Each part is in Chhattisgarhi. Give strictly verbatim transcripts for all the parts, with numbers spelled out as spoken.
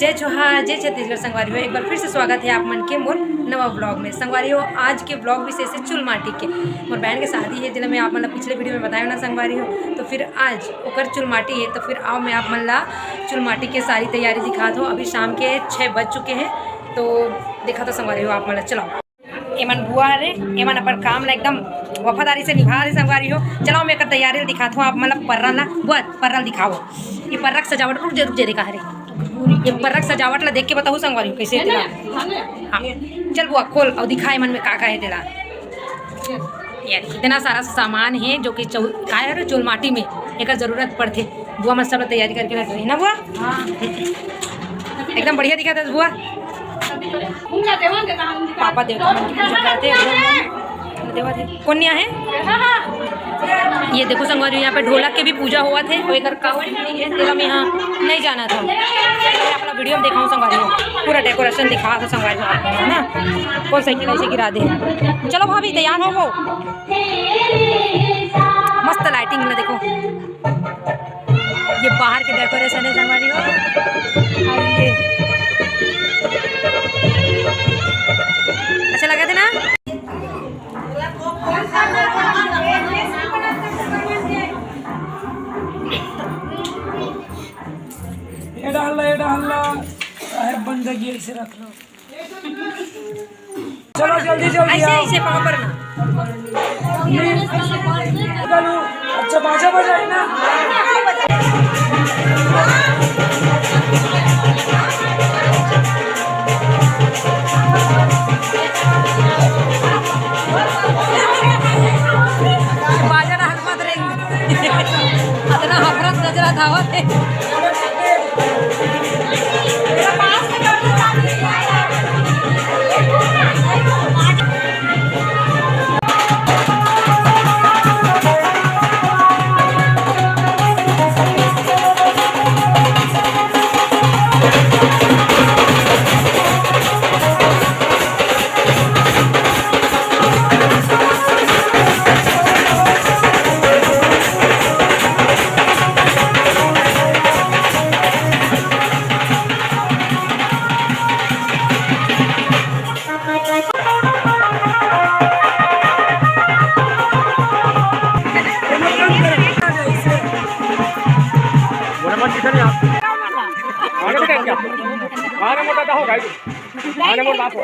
जय जोहार, जय छत्तीसगढ़ संगवारी हो, एक बार फिर से स्वागत है आप मन के मोर नवा vlog में। संगवारी हो, आज के vlog विशेष है चुलमाटी के। मोर बहन के शादी है, जेला मैं आप मन ला पिछले video में बताया ना संगवारी हो, तो फिर आज ओकर चुलमाटी है, तो फिर आओ मैं आप मन ला चुलमाटी के सारी तैयारी दिखात हूँ। अभी शाम के छः बज चुके हैं, तो दिखात हूँ संगवारी हो आप मन ला। चलो। एमन बुआ हरे, एमन अपन काम ला एकदम वफादारी से निभा रहे संगवारी हो। चलो, मैं एकर तैयारी ला दिखात हूँ आप मन ला। पर्रा ला, बुआ, पर्रा ला दिखाओ। ये पर्रा के सजावट, रुक जा, रुक जा, देखा हरे, ये पर्रा के सजावट ला देख के बताओ संगवारी हो, कैसे है तेला। हाँ, चल बुआ, खोल और दिखा एमन में का का है तेला। यार, इतना सारा सामान है जो कि चौ-, का है रे, चुलमाटी में एकर जरूरत पड़थे। बुआ मन सब तैयारी करके रख रही ना बुआ? हाँ। एकदम बढ़िया दिखत हे बुआ। पापा देवता मन की पूजा करत हे। देवत हे। कोन नइ आए हे? ये देखो संगवारी, यहाँ पे ढोलक के भी पूजा होवत हे। कोई कर का नहीं है, तेला मैं यहाँ नहीं जाना था। अपना video में दिखाऊँ संगवारी हो, पूरा decoration दिखा दो संगवारी हो आपको, है ना? कौन साइकिल ऐसे गिरा दे। चलो भाभी, तैयार हो वो। मस्त lighting में देखो, ये बाहर के decoration है संगवारी हो। और ये अच्छा लगा थे ना? ये डाल ला, ये डाल ला, साहेब बंदगी ऐसे रख लो। चलो जल्दी जल्दी ऐसे आओ। ऐसे पाँव पर ना। चलो, अच्छा बाजा बजाए ना। बाजा ना हलवा दे। अतना हफरत नजर आवत हे। बोले मत, किधर नहीं आप? आगे बढ़े क्या? आगे मोटा का होगा? आगे मोटा को।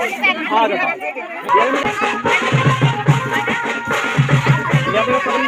हाँ, देखो। ये अपने पकड़ी।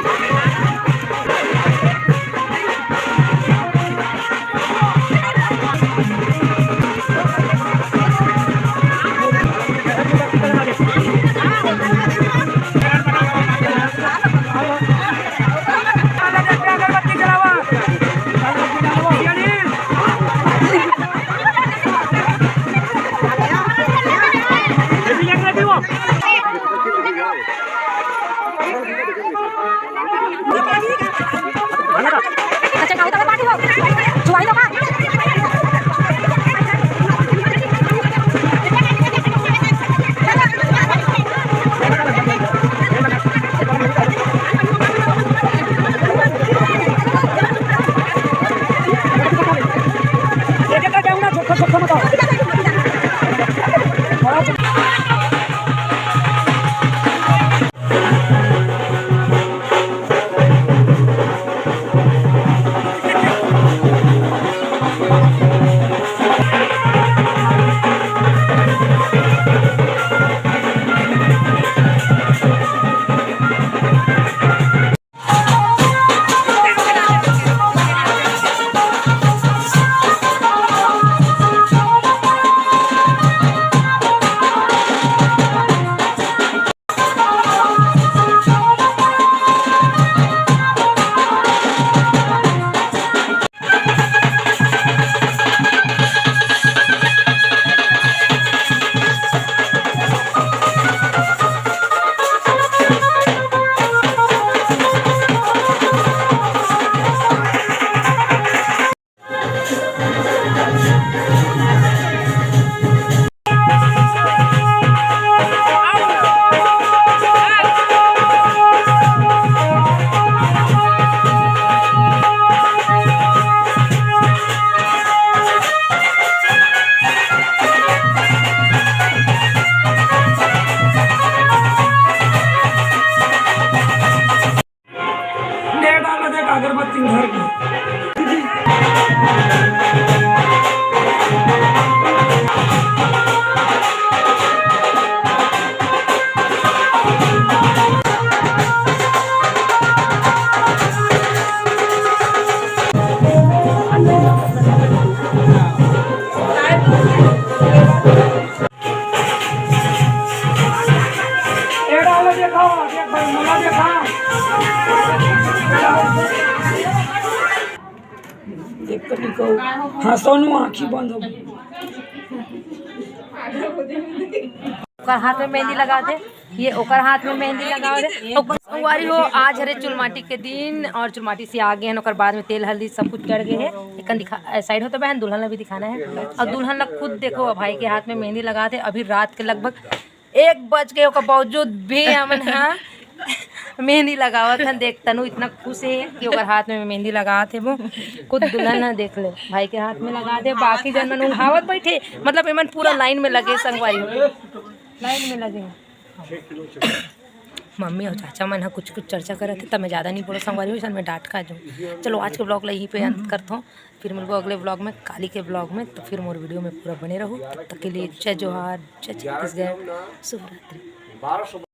सोनू आँखी बंद हो गई। ओकर हाथ में मेहंदी लगावत हे, ये ओकर हाथ में मेहंदी लगावत हे। तो संगवारी हो, आज हरे चुलमाटी के दिन और चुलमाटी से आ गए हैं, ओकर बाद में तेल हल्दी सब कुछ चढ़ गए हैं। एक दिखा, साइड हो तो बहन, दुल्हन ला भी दिखाना है। और दुल्हन ला खुद देखो, भाई के हाथ में मेहंदी लगावत हे। अभी रात के लगभग एक बज के, ओकर बावजूद भी हमन हा मेहंदी लगावत हन। देख, तनु इतना खुश है कि ओकर हाथ में मेहंदी लगावत हे वो। खुद दुल्हन हा, देख ले, भाई के हाथ में लगावत हे। बाकी जन मन उंघावत बैठे, मतलब एमन पूरा लाइन में लगे संगवारी हो, लाइन में लगे। मम्मी और चाचा मन हा कुछ कुछ चर्चा करत हे, तब मैं ज़्यादा नहीं बोलो संगवारी हो, अइसन मैं डांट खा जाऊँ। चलो, आज के ब्लॉग ला यहीं पे अंत करता हूँ, फिर मिलबो अगले ब्लॉग में, काली के ब्लॉग में। तो फिर मोर वीडियो में पूरा बने रहो। तब तक के लिए जय जोहार, जय छत्तीसगढ़, शुभ रात्रि।